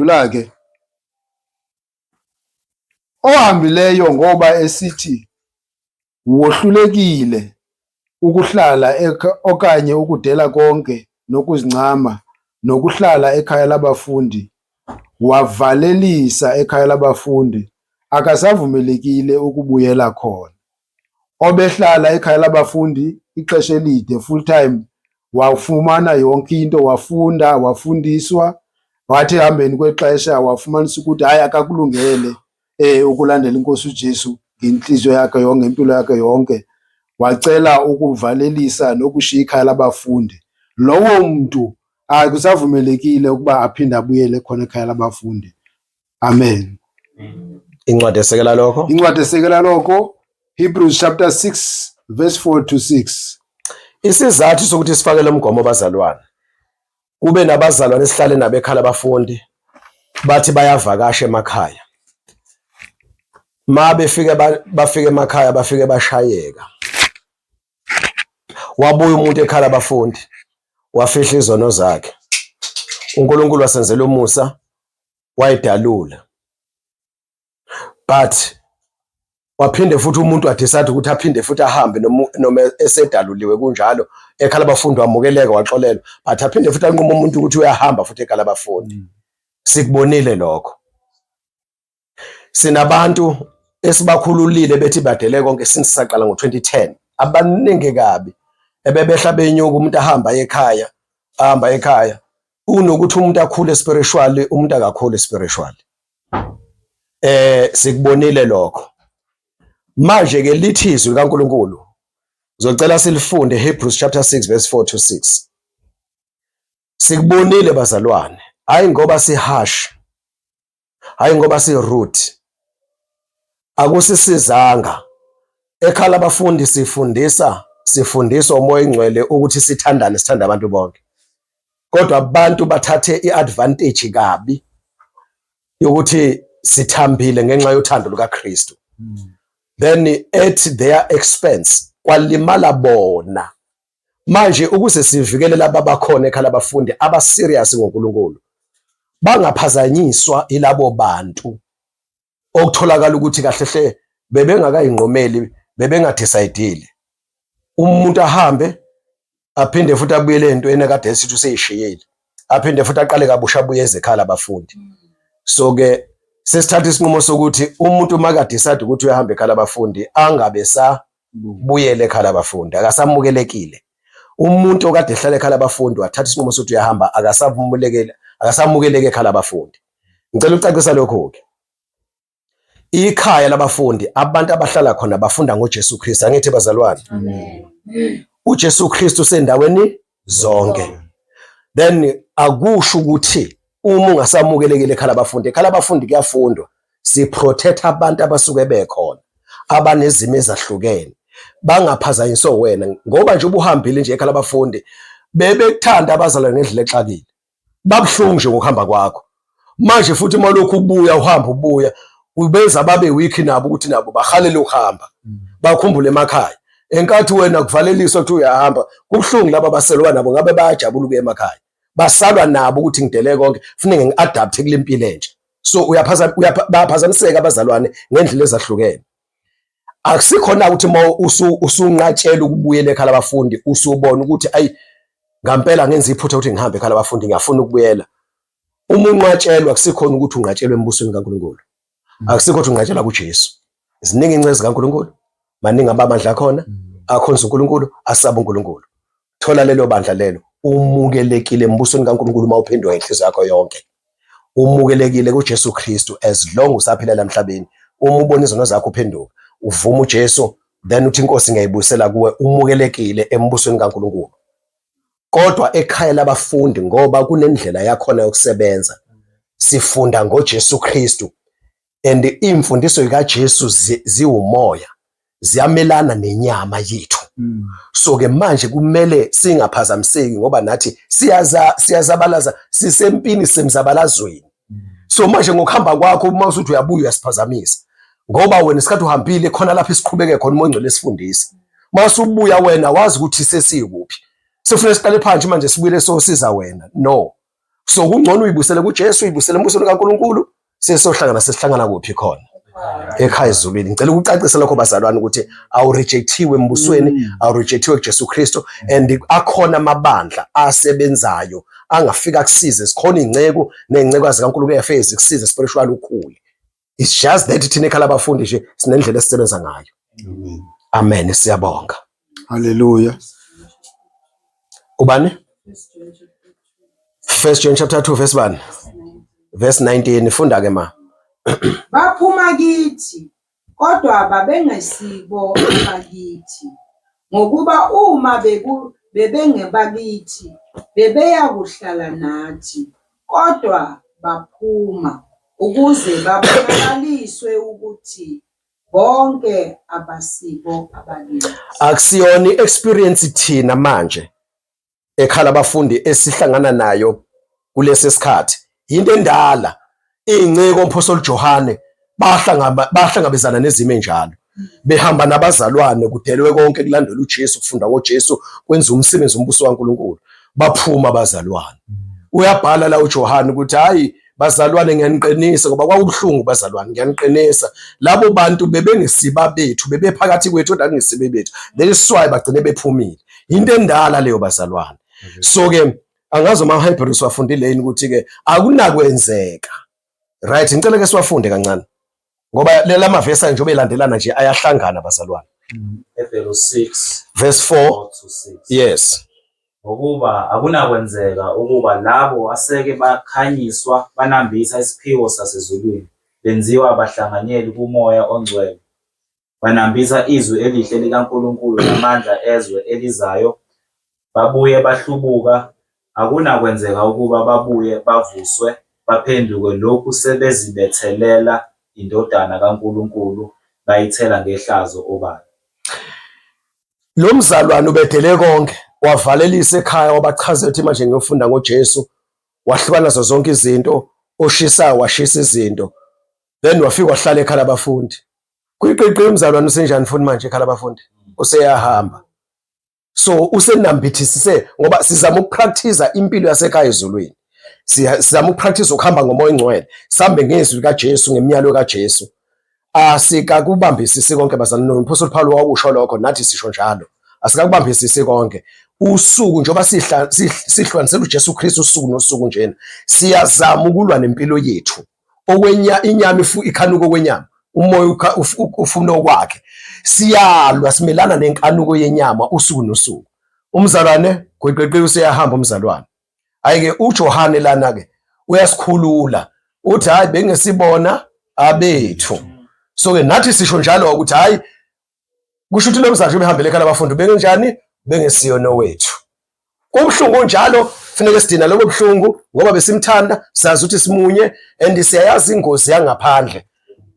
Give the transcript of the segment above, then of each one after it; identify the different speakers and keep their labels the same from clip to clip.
Speaker 1: Ndula-ke ohambileyo ngoba esithi wohlulekile ukuhlala okanye ukudela konke nokuzincama nokuhlala ekhaya labafundi, wavalelisa ekhaya labafundi, akasavumelekile ukubuyela khona. Obehlala ekhaya labafundi ixesha elide full time, wafumana yonke into, wafunda, wafundiswa, wathi ehambeni kwexesha wafumanisa ukuthi hayi, akakulungele ukulandela inkosi uJesu ngenhliziyo yakhe yonke, ngempilo yakhe yonke, wacela ukuvalelisa nokushiya ikhaya labafundi. Lowo mntu akusavumelekile ukuba aphinde abuyele khona ekhaya labafundi. Amen.
Speaker 2: Incwadi esekela lokho?
Speaker 1: Incwadi esekela lokho, Hebrews chapter 6 verse 4 to 6.
Speaker 2: Isizathu sokuthi sifake lo mgomo, bazalwane, kube nabazalwane esihlale nabo ekhala abafundi, bathi bayavakasha emakhaya. Ma befike bafike emakhaya, bafike bashayeka. Wabuya umuntu ekhala abafundi, wafihla izono zakhe. uNkulunkulu wasenzela umusa, wayidalula, but waphinde futhi umuntu wadecide ukuthi aphinde futhi ahambe noma esedaluliwe kunjalo ekhala abafundi, wamukeleka, waxolelwa, but aphinde futhi anquma umuntu ukuthi uyahamba futhi ekhala abafundi. Sikubonile lokho. Sinabantu esibakhululile bethi badele konke since saqala ngo-2010, abaningi kabi ebebehla benyuka, umuntu ahamba ekhaya, ahamba ekhaya. Kunokuthi umuntu akhule spiritually, umuntu akakhule spiritually. Sikubonile lokho. Manje ke lithi izwi likaNkulunkulu, ngizocela silifunde, Hebrews chapter 6 verse 4 to 6. Sikubonile, bazalwane, hayi ngoba siharsh, hayi ngoba si-rude, akusisizanga. Ekhala abafundi sifundisa, sifundiswa uMoya oNgcwele ukuthi sithandane, sithande abantu bonke, kodwa abantu bathathe i-advantage kabi yokuthi sithambile ngenxa yothando lukaKristu, then at their expense kwalimala bona. Manje ukuze sivikele laba bakhona ekhala abafundi aba-serious ngoNkulunkulu, bangaphazanyiswa ilabo bantu okutholakala ukuthi kahle hle bebengakayinqomeli, bebengadecidile, umuntu ahambe aphinde futhi abuyele entweni akade esithi useyishiyile, aphinde futhi aqale kabusha, abuye ezekhala abafundi. So ke sesithatha isinqumo sokuthi umuntu makadecide ukuthi uyahamba ekhala abafundi, angabe sa buyele ekhala abafundi, akasamukelekile. Umuntu okade ehlala ekhala abafundi wathatha isinqumo sokuthi uyahamba, akasamulekele, akasamukeleki ekhala abafundi. Ngicela ukucacisa lokho-ke. Ikhaya labafundi, abantu abahlala khona bafunda ngoJesu Kristu, angithi bazalwane? UJesu Kristu usendaweni zonke. Then akusho ukuthi uma ungasamukelekile ekhala abafundi, ekhala abafundi kuyafundwa, siprotect abantu abasuke bekhona abanezimo ezahlukene, bangaphazanyiswa wena ngoba nje ubuhambile nje ekhala abafundi. Bebekuthanda abazalwane ngendlela exakile, babuhlungu nje ngokuhamba kwakho. Manje futhi uma lokhu ubuya, uhamba ubuya, ubenza babe weak nabo, ukuthi nabo bahalele ukuhamba, bakhumbule emakhaya. Enkathi wena kuvaleliswa ukuthi uyahamba, kubuhlungu. Laba baselwa nabo ngabe bayajabula ukuya emakhaya, basalwa nabo ukuthi ngidele konke, kufanele ngi-adapte kule mpilo entsha. So bayaphazamiseka abazalwane ngendlela ezahlukene. Akusikhona ukuthi uma usunqatshela ukubuyela ekhala abafundi, usubona ukuthi ayi, ngampela ngenza iphutha ukuthi ngihambe ekhala abafundi, ngiyafuna ukubuyela. Uma unqatshelwa, kusikhona ukuthi unqatshelwe embusweni kaNkulunkulu, akusikho ukuthi unqatshelwa kuJesu. Ziningi inceku zikaNkulunkulu, maningi abamandla akhona akhonza uNkulunkulu, asaba uNkulunkulu. Thola lelo bandla lelo, umukelekile embusweni kaNkulunkulu uma uphenduka inhliziyo yakho yonke. Umukelekile kuJesu Kristu as long usaphila emhlabeni. Uma ubona izono zakho, uphenduka, uvuma uJesu, then uthi, "Inkosi, ngiyayibuyisela kuwe," umukelekile embusweni kaNkulunkulu. Kodwa ekhaya labafundi, ngoba kunendlela yakhona yokusebenza, sifunda ngoJesu Kristu, and imfundiso kaJesu ziwumoya, ziyamelana nenyama yethu. So ke manje kumele singaphazamiseki ngoba nathi siyaza, siyazabalaza, sisempini, semzabalazweni. So manje ngokuhamba kwakho, uma usuthi uyabuya, uyasiphazamisa, ngoba wena isikhathi uhambile khona lapho isiqhubeke khona uMoya oNgcwele esifundisa. Masubuya wena, wazi ukuthi sesikuphi, sifuna siqale phansi manje, sibuyele sosiza wena. No. So kungcono uyibusele kuJesu, uyibusele embusweni kaNkulunkulu, sesohlangana sesihlangana kuphi khona? Ekhaya ezulwini. Ngicela ukucacisa lokho bazalwane ukuthi awurejectiwe embusweni, awurejectiwe kuJesu Kristu, and akhona amabandla asebenzayo angafika kusize. Sikhona iy'nceku ney'ncekukazi kaNkulunkulu eyafike zikusize spiritual ukhule. It's just that thina ekhala abafundi nje sinendlela esisebenza ngayo.
Speaker 1: Amen.
Speaker 2: Amen, siyabonga.
Speaker 1: Hallelujah.
Speaker 2: Ubani? First John chapter 2 verse 1. Verse 19 funda ke ma.
Speaker 3: Baphuma kithi, kodwa babengesibo abakithi. Ngokuba uma beku bebengebakithi, bebeyakuhlala nathi, kodwa baphuma, ukuze babonakaliswe ukuthi bonke abasibo abakithi.
Speaker 2: Akusiyona i-experience thina manje ekhala abafundi esihlangana nayo kulesi sikhathi. Yinto endala. Iy'nceku oMphostoli Johane bahlangabezana nezimo enjalo. Behamba nabazalwane kudelwe konke kulandelwa uJesu, kufundwa ngoJesu, kwenziwa umsebenzi wombuso kaNkulunkulu. Baphuma abazalwane. Uyabhala la uJohane ukuthi hayi bazalwane ngiyaniqinisa, ngoba kwakubuhlungu bazalwane, ngiyaniqinisa. Labo bantu bebengesiba bethu, bebephakathi kwethu kodwa kungesibe bethu. That is why bagcine bephumile. Into endala leyo bazalwane. So ke angazi uma Hebrews wafundile yini ukuthi ke akunakwenzeka. Right, ngicela ke siwafunde kancane. Ngoba lela mavesi njengoba elandelana nje ayahlangana bazalwane.
Speaker 4: Hebrews 6
Speaker 2: verse 4
Speaker 4: 4 to 6.
Speaker 2: Yes.
Speaker 4: Ngokuba akunakwenzeka ukuba labo aseke bakhanyiswa banambitha isiphiwo sasezulwini, benziwa abahlanganyeli kuMoya oNgcwele, banambitha izwi elihle likaNkulunkulu namandla ezwe elizayo, babuye bahlubuka, akunakwenzeka ukuba babuye bavuswe baphenduke lokhu sebezibethelela iNdodana kaNkulunkulu bayithela ngehlazo obala.
Speaker 2: Lo mzalwane ubedele konke, wavalelisa ekhaya, wabachazela ukuthi manje ngiyofunda ngoJesu, wahlukana nazo zonke izinto, oshisayo washisa izinto, then wafika wahlala ekhala abafundi. Kwiqiqi umzalwane usenjani futhi manje ekhala abafundi? Useyahamba. So usenambithisise ngoba sizama ukupractice impilo yasekhaya ezulwini. Sizama ukupractice ukuhamba ngomoya ongcwele, sihambe ngezwi likaJesu, ngemiyalo kaJesu. Asikakubambisisi konke bazalwane, nomphostoli Paul wakusho lokho, nathi sisho njalo. Asikakubambisisi konke. Usuku njengoba sihlukanisela uJesu Kristu usuku nosuku njena, siyazama ukulwa nempilo yethu. Okwenya inyama ikhanuko kwenyama, umoya ufuna okwakhe. Siyalwa simelana nenkanuko yenyama usuku nosuku. Umzalwane gweqeqe useyahamba umzalwane. Hayi-ke uJohane lana-ke uyasikhulula uthi hayi bengesibona abethu. So-ke nathi sisho njalo ukuthi hayi kusho ukuthi lo mzali ubehambele ekhaya labafundi bengenjani bengesiyona owethu. Kubuhlungu njalo kufuneka sidina lobo buhlungu ngoba besimthanda sazi ukuthi simunye and siyayazi ingozi yangaphandle.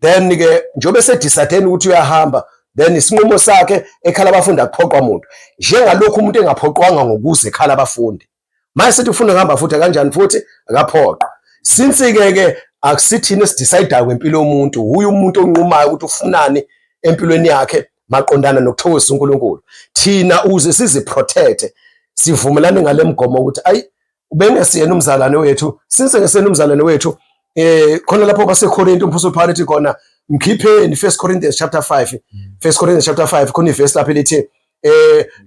Speaker 2: Then ke njengoba esedecide ukuthi uyahamba, then isinqumo sakhe ekhala abafundi akuphoqwa muntu. Njengalokhu umuntu engaphoqwanga ngokuza ekhala abafundi. Manje sithi ufuna ukuhamba futhi kanjani futhi akaphoqwa. Since ke ke akusithini esidecidayo ngempilo yomuntu, huye umuntu onqumayo ukuthi ufunani empilweni yakhe maqondana nokuthokozisa uNkulunkulu. Thina uze siziprotect sivumelane ngale mgomo ukuthi ayi ubengesiyena umzalwane wethu, since ngesiyena umzalwane wethu khona lapho baseKorinte umphostoli Paul ethi khona mkhipheni, 1 Corinthians chapter 5, 1 Corinthians chapter 5 khona ivesi lapho elithi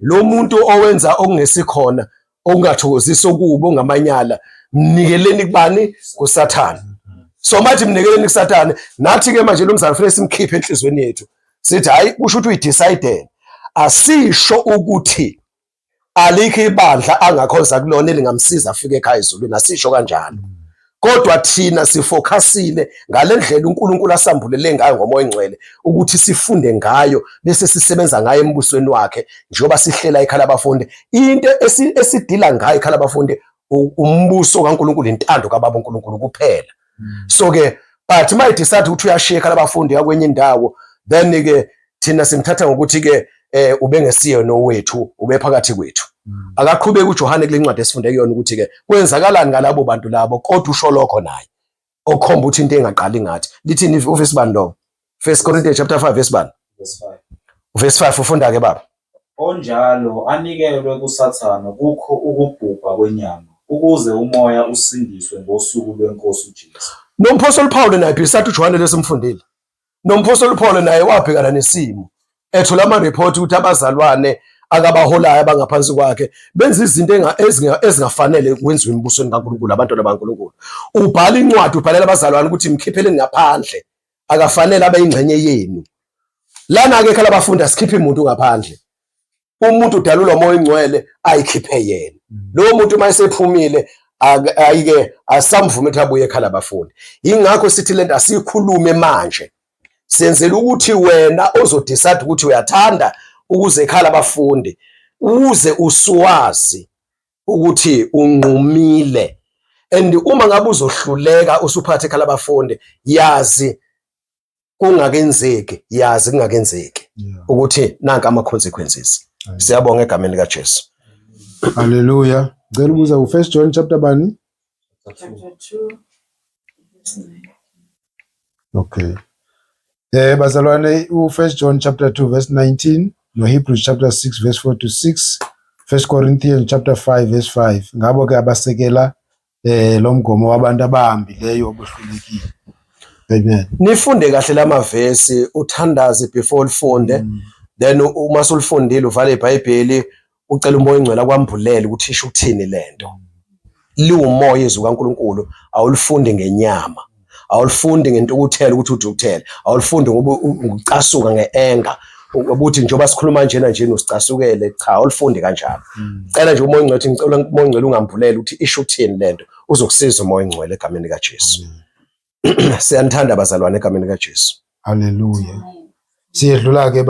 Speaker 2: lo muntu owenza okungesikhona okungathokozisi okubi ongamanyala mnikeleni kubani? KuSathane. So manje mnikeleni kuSathane, nathi ke manje lo mzalwane kufanele simkhiphe enhlizweni yethu sithi hayi kusho ukuthi uyidecide. Asisho ukuthi alikho ibandla angakhonza kulona elingamsiza afike ekhaya ezulwini, asisho kanjalo. Kodwa thina sifokhasile ngale ndlela uNkulunkulu asambulele ngayo ngoMoya oNgcwele ukuthi sifunde ngayo bese sisebenza ngayo embusweni wakhe njengoba sihlela ikhala abafundi. Into esidila ngayo ikhala abafundi umbuso kaNkulunkulu, intando kaBaba uNkulunkulu kuphela. So ke but uma decide ukuthi uyashiya ikhala abafundi yakwenye indawo, then ke thina simthatha ngokuthi ke ubengesiye nowethu, ubephakathi kwethu. Akaqhubeki uJohane kule ncwadi esifunde kuyona ukuthi ke kwenzakalani ngalabo bantu labo, kodwa usho lokho naye okukhomba ukuthi into engaqali ngathi. Lithini uvesi bani lo? 1 Corinthians chapter 5 verse bani?
Speaker 4: Verse 5.
Speaker 2: Verse 5 ufunda ke baba.
Speaker 4: Onjalo anikelwe kuSathane kukho ukubhubha kwenyama. Ukuze umoya usindiswe ngosuku lweNkosi uJesu.
Speaker 2: Nomphostoli Paul naye bhisathi uJohane lesimfundile. Nomphostoli Paul naye wabhekana nesimo ethola ama-report ukuthi abazalwane akabaholayo abangaphansi kwakhe benza izinto ezingafanele kwenziwa embusweni kaNkulunkulu abantwana baNkulunkulu. Ubhala incwadi ubhalela abazalwane ukuthi mkhipheleni ngaphandle akafanele abe ingxenye yenu. Lana-ke ekhala abafundi asikhiphi muntu ngaphandle. Umuntu udalulwa umoya oyingcwele ayikhiphe yena. Lowo muntu uma esephumile ayike asamvume ukuthi abuye ekhala abafundi. Yingakho sithi lento asiyikhulume manje. Senzela ukuthi wena ozodecide ukuthi uyathanda ukuze ekhala abafundi uze usuwazi ukuthi unqumile and uma ngabe uzohluleka usuphathe ekhala abafundi yazi kungakenzeki yazi kungakenzeki ukuthi nanka ama consequences. Siyabonga egameni lika Jesu.
Speaker 1: Haleluya. Ngicela ukubuza u First John chapter bani?
Speaker 3: Chapter 2 verse 9.
Speaker 1: Okay. Bazalwane u First John chapter 2 verse 19 no Hebrews chapter 6 verse 4 to 6, First Corinthians chapter 5 verse 5. Ngabo ke abasekela lo mgomo wabantu abahambileyo obuhlulekile. Amen.
Speaker 2: Nifunde kahle lamavesi uthandaze before ulifunde. Then uma sulifundile uvale iBhayibheli ucela umoya ongcwele akwambulele ukuthi isho ukuthini lento. Liwumoya izwi kaNkuluNkulu awulifundi ngenyama. Awulifundi ngentukuthelo ukuthi uthukuthele. Awulifundi ngoba ucasuka ngeanger. Ukuthi njengoba sikhuluma njena nje usicasukele cha awulifundi kanjalo. Cela nje umoya ongcwele ngicela umoya ongcwele ungambulele ukuthi isho ukuthini lento. Uzokusiza umoya ongcwele egameni likaJesu. Siyanithanda bazalwane egameni likaJesu.
Speaker 1: Haleluya. Siyedlula ke.